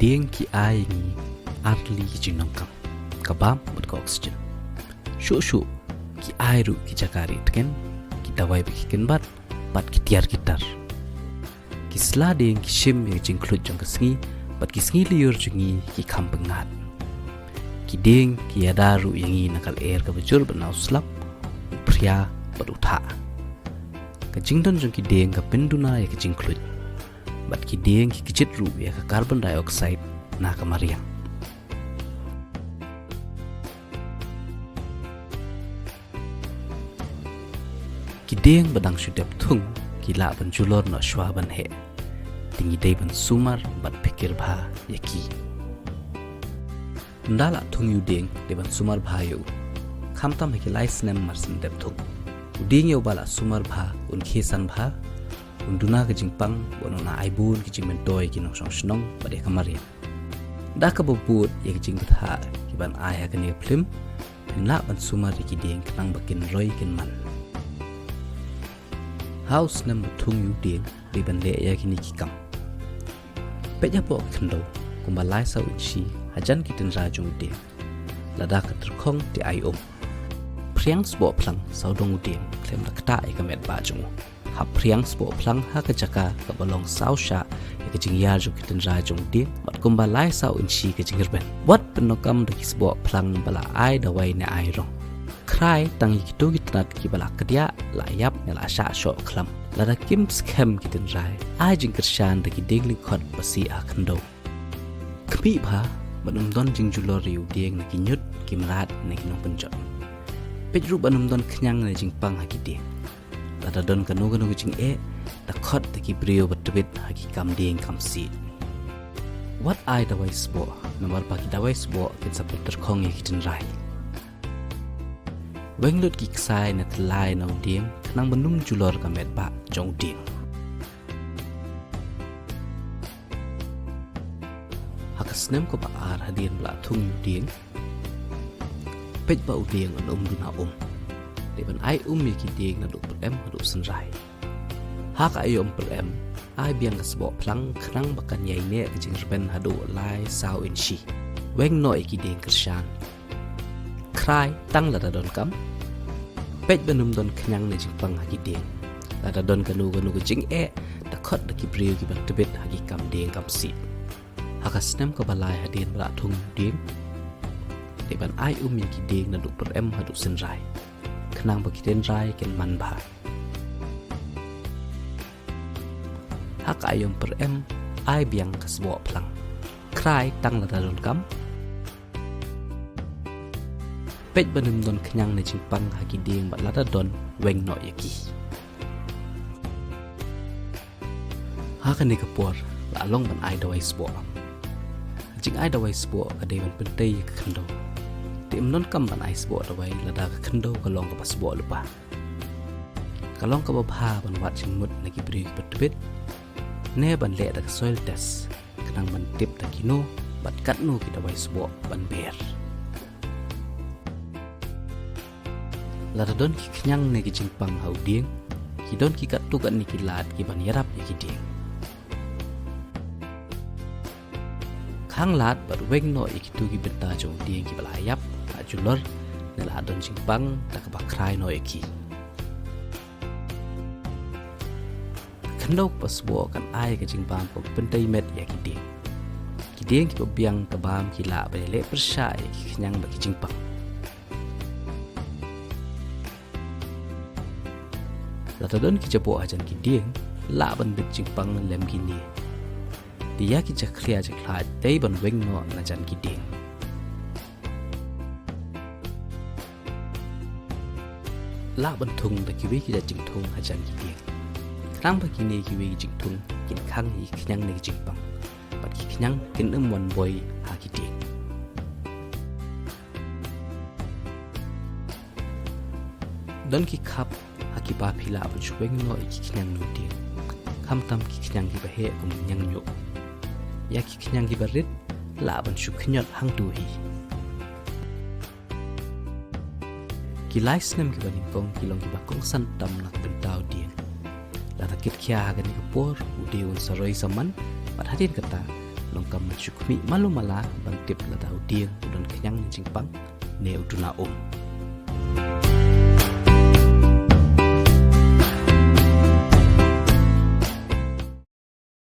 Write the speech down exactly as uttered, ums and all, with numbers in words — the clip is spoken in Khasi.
dieng ki ai ïa ngi ar tylli ki jingnongkam, ka bam bad ka oxygen. Shuh shuh ki ai ruh ki jaka rieh tngen, ki dawai ba ki kynbat bad ki tiar ki tar. Ki sla dieng ki shim ïa ka jingkhluit jong ka sngi bad ki sngi lyiur jong ngi ki kham pyngngad. Ki dieng ki ïada ruh ïa ngi na ka lyer kaba jur bad na u slap, u phria bad u thah. Ka jingdon jong ki dieng ka pynduna ïa ka jingkhluit. Bad ki dieng ki kjit ruh ïa ka carbon dioxide na ka mariang. Ki dieng ba dang shu dep thung ki lah ban julor noh shuwa ban heh. Te ngi dei ban sumar bad pyrkhat bha ïa ki. Ynda lah thung ïa u dieng, dei ban sumar bha ïa u. Khamtam ha ki lai snem marsien dep thung. U dieng ïa uba lah sumar bha un khie san bha, un duna ka jingpang bad un ai bun ki jingmyntoi ïa ki nongshong shnong bad ïa ka mariang. Da kaba bud ïa ki jingbthah kiban ai ha kane ka phlim, phin lah ban sumar ïa ki dieng khnang ba kin roi kin man. Ha u snem ba thung ïa u dieng, dei ban leh ïa kine ki kam. Peit hapoh ka khyndew kumba lai saw inshi hajan ki tynrai jong u dieng. Lada ka tyrkhong te ai um. Phriang sboh phlang sawdong u dieng khlem da ktah ïa ka met ba jong u. Hap phriang sboh phlang ha ka jaka kaba long saw shah ïa ka jingïar jong ki tynrai jong u dieng, bad kumba lai saw inshi ka jingrben. Wat pyndonkam da ki sboh phlang ba la ai dawai ne ai rong. Khrai tang ïa kito ki tnat kiba la kdiah, la ïap ne la shah shoh khlam. Lada kim skhem ki tynrai, ai jingkyrshan da ki dieng lyngkhot ba sih ha khyndew. Khmih bha ban ym don jingjulor ïa u dieng na ki ñiut, ki mrad ne ki nongpynjot. Peit ruh ban ym don khñiang ne jingpang ha ki dieng. Lada don kano kano ka jingeh, da khot da ki briew ba tbit ha ki kam dieng kam sih. Wat ai dawai sboh, namar ba ki dawai sboh kin sa pyntyrkhong ïa ki tynrai. Weng lut ki ksai ne tylli na u dieng khnang ban ym julor ka met ba jong u dieng. Ha ka snem kaba ar hadien ba la thung ïa u dieng, peit ba u dieng un ym duna um. Dei ban ai um ïa ki dieng naduh pyrem haduh synrai. Ha ka aïom pyrem, ai biang ka sboh phlang khnang ba kan ïai neh ka jingrben haduh lai saw inshi. Weng noh ïa ki dieng kyrshan. Khrai tang lada donkam. Peit ban ym don khñiang ne jingpang ha ki dieng. Lada don kano kano ka jingeh, da khot da ki briew kiba tbit ha ki kam dieng kam sih. Ha ka snem kaba lai hadien ba la thung ïa u dieng, dei ban ai um ïa ki dieng naduh pyrem haduh synrai, khnang ba ki tynrai kin man bha. Ha ka aïom pyrem, ai biang ka sboh phlang. Khrai tang lada donkam. Peit ban ym don khñiang ne jingpang ha ki dieng, bad lada don, weng noh ïa ki. Ha kane ka por la long ban ai dawai sboh. Jingai dawai sboh ka dei ban pyntei ïa ka khyndew. Te ym donkam ban ai sboh dawai lada ka khyndew ka long kaba sboh lypa. Ka long kaba bha ban wad jingmut na ki briew kiba tbit, ne ban leh da ka soil test, khnang ban tip da kino bad katno ki dawai sboh ban ber. Lada don ki khñiang ne ki jingpang ha u dieng, ki don ki katto katne ki lad kiban ïarap ïa ki dieng. Khang lad bad weng noh ïa kito ki bynta jong u dieng kiba la ïap, la julor, ne la don jingpang da kaba khrai noh ïa ki. Ka khyndew kaba sboh kan ai ka jingbam kaba pyntei met ïa ki dieng. Ki dieng kiba biang ka bam ki lah ban ïaleh pyrshah ïa ki khñiang bad ki jingpang. Lada don ki jaboh hajan ki dieng, lah ban bit jingpang lem kine. Te ïa ki jakhlia jakhlad dei ban weng noh na jan ki dieng. Lah ban thung da kiwei ki jait jingthung hajan ki dieng. Khnang ba kine kiwei ki jingthung kin khang ïa ki khñiang ne ki jingpang. Bad ki khñiang kin ym wan boi ha ki dieng. Don ki khap ha kiba phi lah ban shu weng noh ïa ki khñiang na u dieng. Khamtam ki khñiang kiba heh kum ñiangñiuh. Ïa ki khñiang kiba rit lah ban shu khñiot hangto hi. Ki lai snem kiba nyngkong ki long kiba kongsan tam na ka bynta u dieng. Lada kit khia ha kane ka por, u dieng un sa roi sa man, bad hadien kata, Long kumba shu khmih malu mala ban tip lada u dieng u don khñiang ne jingpang ne u duna um.